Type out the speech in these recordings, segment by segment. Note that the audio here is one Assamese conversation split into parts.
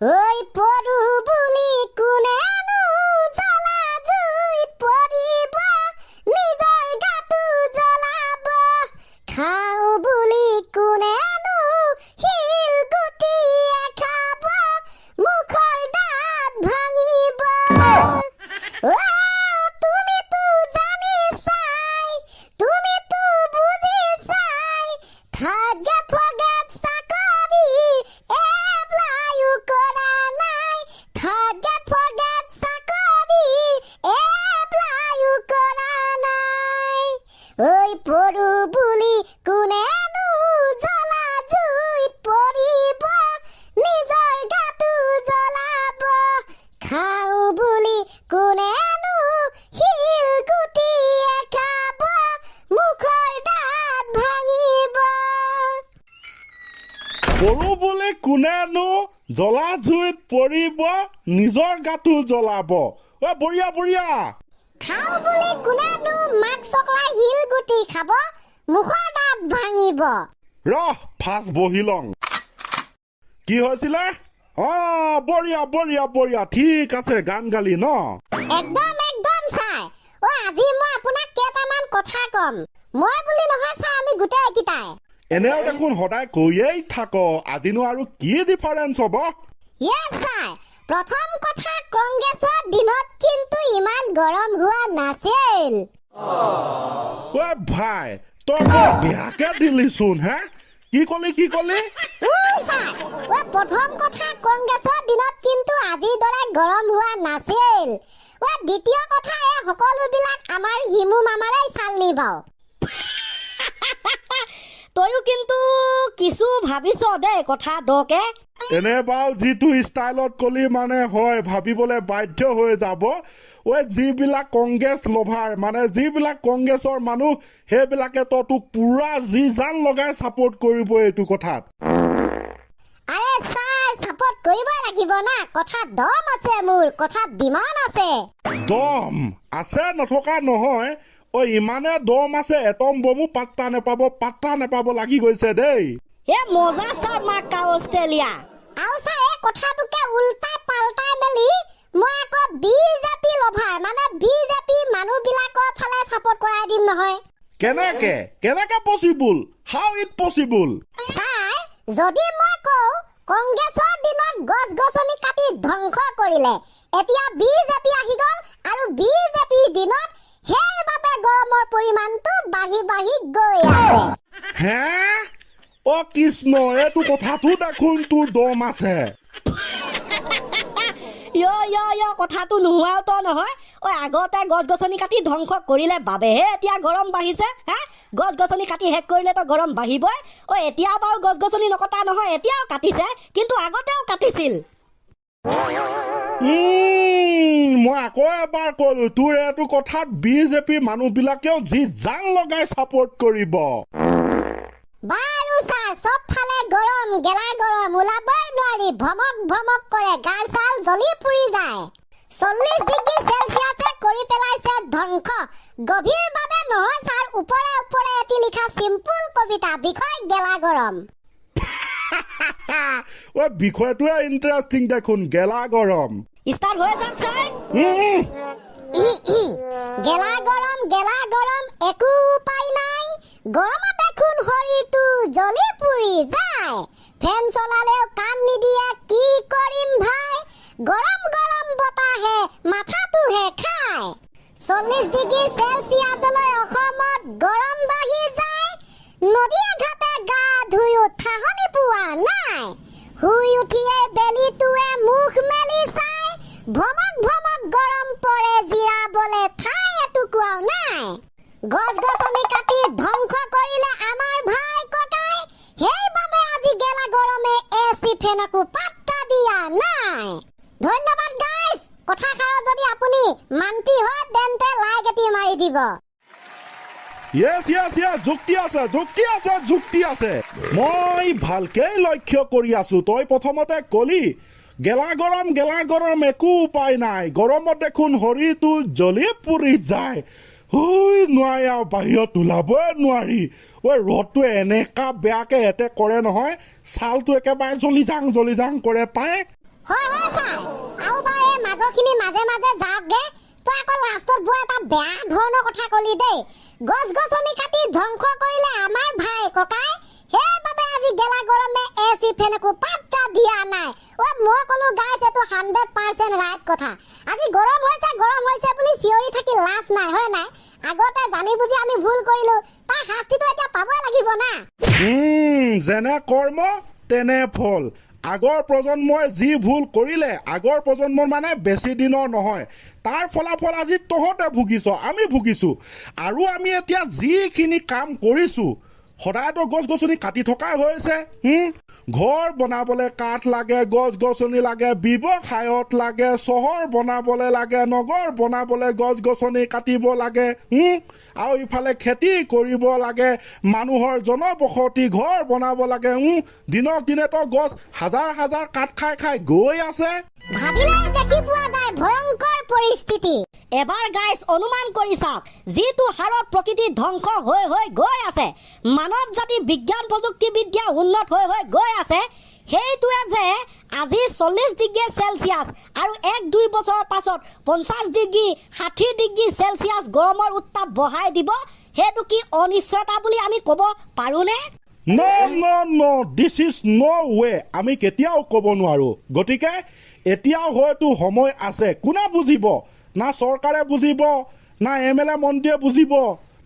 ঐ পৰো বুলি কোনেনো জ্বলা জুইত পৰিব, নিজৰ গাটো জ্বলাব। খাওঁ বুলি কোনেনো শিলগুটিয়ে খাব, মুখৰ দাঁত ভাঙিব। অ, তুমিতো জানিছাই, তুমিতো বুজিছাই, থাৰ্ড গ্ৰেড ফ'ৰ গ্ৰেড চাকৰি এপ্লাইও কৰা নাই। থাৰ্ড গ্ৰেড ফ'ৰ গ্ৰেড চাকৰি এপ্লাইও কৰা নাই। ঐ পৰো বুলি কোনেনো জ্বলা জুইত পৰিব, নিজৰ গাটো জ্বলাব। খাওঁ বুলি কোনেনো শিলগুটিয়ে খাব, মুখৰ দাঁত ভাঙিব। পৰো বুলি কোনেনো জ্বলা জুইত পৰিব, নিজৰ গাটো জ্বলাব। ঐ বঢ়িয়া বঢ়িয়া। খাওঁ বুলি কোনেনো মাক চকলাই শিলগুটি খাব, মুখৰ দাঁত ভাঙিব। ৰহ, ফাৰ্ষ্ট বহি লং। কি হৈছিলে? অ, বঢ়িয়া বঢ়িয়া বঢ়িয়া, ঠিক আছে, গান গালি ন? একদম একদম ছাৰ। অ, আজি মই আপোনাক কেইটামান কথা কম। মই বুলি নহয় ছাৰ, আমি গোটেই এইকেইটাই। এনেও দেখোন সদায় কৈয়েই থাক, আজিনো আৰু কি ডিফাৰেঞ্চ হ'ব? য়েছ ছাৰ। প্ৰথম কথা, কংগ্ৰেছৰ দিনত কিন্তু ইমান গৰম হোৱা নাছিল। ঐ ভাই, তই বৰ বেয়াকে দিলিচোন হে। কি কলি, কি কলি? ছাৰ, ঐ প্ৰথম কথা, কংগ্ৰেছৰ দিনত কিন্তু আজিৰ দৰে গৰম হোৱা নাছিল। ঐ দ্বিতীয় কথা, এই সকলোবিলাক আমাৰ হিমু মামাৰে চালনি বাৰু। তয়ো কিন্তু কিছু ভাবিছ দেই কথা দকে। এনে বাৰু যিটো ষ্টাইলত কলি, মানে হয় ভাবিবলৈ বাধ্য হৈ যাব। ঐ যিবিলাক কংগ্ৰেছ লভাৰ, মানে যিবিলাক কংগ্ৰেছৰ মানুহ, সেইবিলাকে তো তোক পুৰা যি জান লগাই ছাপোৰ্ট কৰিব এইটো কথাত। আৰে ছাৰ, ছাপোৰ্ট কৰিব লাগিব না। কথাত দম আছে মোৰ, কথাত ডিমাণ্ড আছে। দম আছে নথকা নহয়। ঐ ইমানে দম আছে, এটম বমো পাত্তা নেপাব, পাত্তা নেপাব লাগি গৈছে দেই। এ মজা ছাৰ, মাকা অষ্ট্ৰেলিয়া। আৰু ছাৰ, এই কথাটোকে উল্টাই পাল্টাই মেলি মই আকৌ বিজেপি লভাৰ, মানে বিজেপি মানুহবিলাকৰ ফালে ছাপোৰ্ট কৰাই দিম নহয়। কেনেকে কেনেকে possible? How it possible? Sir, যদি মই কওঁ কংগ্ৰেছৰ দিনত গছ গছনি কাটি ধ্বংস কৰিলে, এতিয়া বিজেপি আহি গ'ল আৰু বিজেপিৰ দিনত সেইবাবে গৰমৰ পৰিমাণটো বাঢ়ি বাঢ়ি গৈ আছে। হে, অ কৃষ্ণ, এইটো কথাটো দেখোন তোৰ দম আছে। য় য় য়, কথাটো নোহোৱাও তো নহয়। ঐ আগতে গছ গছনি কাটি ধ্বংস কৰিলে বাবেহে এতিয়া গৰম বাঢ়িছে হে। গছ গছনি কাটি শেষ কৰিলেতো গৰম বাঢ়িবই। ঐ এতিয়া বাৰু গছ গছনি নকটা নহয়, এতিয়াও কাটিছে, কিন্তু আগতেও কাটিছিল। মই আকৌ এবাৰ ক'লো, তোৰ এইটো কথাত বিজেপি মানুহবিলাকেও যি জান লগাই ছাপোৰ্ট কৰিব। বাৰু ছাৰ, চবফালে গৰম, গেলা গৰম, ওলাবই নোৱাৰি, ভমক ভমক কৰে, গাৰ ছাল জ্বলি পুৰি যায়। 40 ডিগ্ৰী চেলচিয়াছে কৰি পেলাইছে ধ্বংস। গভীৰভাৱে নহয় ছাৰ, ওপৰে ওপৰে এটি লিখা চিম্পুল কবিতা, বিষয় গেলা গৰম। ঐ বিষয়টোৱে ইণ্টাৰেষ্টিং দেখোন, গেলা গৰম। ষ্টাৰ্ট হৈ যাওক ছাৰ। গেলা গৰম, গেলা গৰম, একো উপায় নাই। গৰমত দেখোন শৰীৰটো জ্বলি পুৰি যায়। ফেন চলালেও কাম নিদিয়ে, কি কৰিম ভাই? গৰম গৰম বতাহে মাথাটোহে খায়। 40 ডিগ্ৰী চেলচিয়াছলৈ অসমত গৰম বাঢ়ি যায়। নদীয়ে ঘাটে গা ধুয়ো ঠাহনি পোৱা নাই। শুই উঠিয়ে বেলিটোৱে মুখ মেলি চাই, ভমক ভমক গৰম পৰে, জিৰাবলে ঠাই এটুকুৰাও নাই। গছ গছনি কাটি ধ্বংস কৰিলে আমাৰ ভাই ককাই, সেইবাবে আজি গেলা গৰমে এ চি ফেনকো পাত্তা দিয়া নাই। ধন্যবাদ গাইজ। কথাষাৰত যদি আপুনি মান্তি হয়, তেন্তে লাইক এটি মাৰি দিব। য়েছ য়েছ য়েছ, যুক্তি আছে, যুক্তি আছে, যুক্তি আছে। মই ভালকে লক্ষ্য কৰি আছো। তই প্ৰথমতে কলি গেলা গৰম, গেলা গৰম, একো উপায় নাই, গৰমত দেখোন শৰীৰটো জ্বলি পুৰি যায়, হুই নোৱাৰি আৰু বাহিৰত ওলাবই নোৱাৰি। ঐ ৰ'দটো এনেকা বেয়াকে এটেক কৰে নহয়, ছালটো একেবাৰে জ্বলি যাং জ্বলি যাং কৰে পায়। হয় হয় ছাৰ, আৰু বাৰু এই মাজৰখিনি মাজে মাজে যাওকগে। তই আকৌ লাষ্টত বৰ এটা বেয়া ধৰণৰ কথা কলি দেই। গছ গছনি কাটি ধ্বংস কৰিলে আমাৰ ভাই ককাই, সেইবাবে আজি গেলা গৰমে এ চি ফেন একো পাত্তা দিয়া নাই। অ মই ক'লো গাইছ, এইটো 100% ৰাইট কথা। আজি গৰম হৈছে গৰম হৈছে বুলি চিঞৰি থাকি লাভ নাই, হয় নাই? আগতে জানি বুজি আমি ভুল কৰিলো, তাৰ শাস্তিটো এতিয়া পাবই লাগিব না। যেনে কৰ্ম তেনে ফল। আগৰ প্ৰজন্মই যি ভুল কৰিলে, আগৰ প্ৰজন্মৰ মানে বেছি দিনৰ নহয়, তাৰ ফলাফল আজি তহঁতে ভুগিছ, আমি ভুগিছোঁ। আৰু আমি এতিয়া যিখিনি কাম কৰিছোঁ, সদায়তো গছ গছনি কাটি থকাই হৈছে। ঘৰ বনাবলৈ কাঠ লাগে, গছ গছনি লাগে, ব্যৱসায়ত লাগে, চহৰ বনাবলৈ লাগে, নগৰ বনাবলৈ গছ গছনি কাটিব লাগে, আৰু ইফালে খেতি কৰিব লাগে, মানুহৰ জনবসতি ঘৰ বনাব লাগে। দিনক দিনেতো গছ হাজাৰ হাজাৰ কাঠ খাই খাই গৈ আছে। ভাবিলে দেখি পোৱা যায় ভয়ংকৰ পৰিস্থিতি। এবাৰ গাইছ অনুমান কৰি চাওক, যিটো হাৰত প্ৰকৃতি ধ্বংস হৈ হৈ গৈ আছে, মানৱ জাতি বিজ্ঞান প্ৰযুক্তিবিদ্যা উন্নত হৈ হৈ গৈ আছে, সেইটোৱে যে আজি 40 ডিগ্ৰী চেলচিয়াছ আৰু 1-2 বছৰৰ পাছত 50 ডিগ্ৰী 60 ডিগ্ৰী চেলচিয়াছ গৰমৰ উত্তাপ বঢ়াই দিব, সেইটো কি অনিশ্চয়তা বুলি আমি ক'ব পাৰোঁনে? No no no, this is no way. আমি কেতিয়াও ক'ব নোৱাৰোঁ। গতিকে এতিয়াও হয়তো সময় আছে। কোনে বুজিব? না চৰকাৰে বুজিব, না এম এল এ মন্ত্ৰীয়ে বুজিব,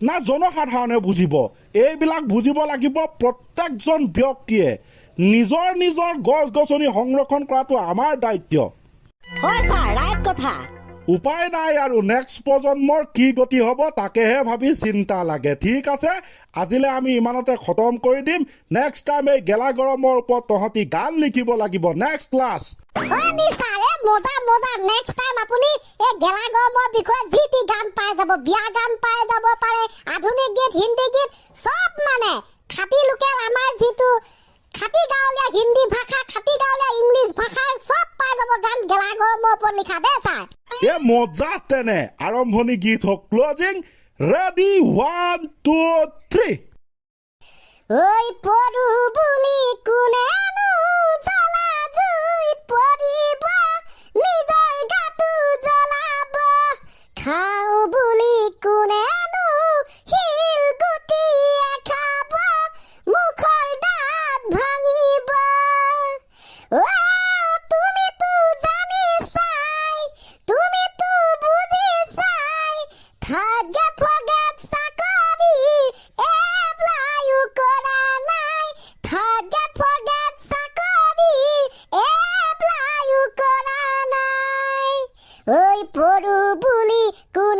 না জনসাধাৰণে বুজিব। এইবিলাক বুজিব লাগিব প্ৰত্যেকজন ব্যক্তিয়ে। নিজৰ নিজৰ গছ গছনি সংৰক্ষণ কৰাটো আমাৰ দায়িত্ব। হয় ছাৰ, ৰাইট কথা। উপায় নাই আৰু নেক্সট প্ৰজন্মৰ কি গতি হ'ব তাকেহে ভাবি চিন্তা লাগে। ঠিক আছে, আজিলৈ আমি ইমানতে খতম কৰি দিম। নেক্সট টাইম এই গেলা গৰমৰ ওপৰত তহঁতি গান লিখিব লাগিব। Next class. হয় নি ছাৰ? এই মজা মজা। নেক্সট টাইম আপুনি এই গেলা গৰমৰ বিষয়ে যি টি গান পাই যাব, বিয়া গান পাই যাব পাৰে, আধুনিক গীত, হিন্দী গীত, চব মানে খাটি লোকেল আমাৰ যিটো খাটি গাঁৱলীয়া হিন্দী ভাষা, খাটি গাঁৱলীয়া ইংলিছ ভাষাৰ চব পাই যাব গান গেলা গৰমৰ ওপৰত লিখা দেই ছাৰ। এ মজা, তেনে আৰম্ভণি গীত হওক। Closing ready, 1 2 3। ঐ পৰো বুলি কোনেনো জ্বলা জুইত পৰিব, নিজৰ গাটো জ্বলাব। খাওঁ বুলি কোনেনো শিলগুটিয়ে খাব, মুখৰ দাঁত ভাঙিব। অ তুমিতো জানিছাই, তুমিতো বুজিছাই, থাৰ্ড গ্ৰেড ফ'ৰ গ্ৰেড চাকৰি এপ্লাইও কৰা নাই, থাৰ্ড গ্ৰেড ফ'ৰ গ্ৰেড চাকৰি এপ্লাইও কৰা নাই। ঐ পৰো বুলি কোনে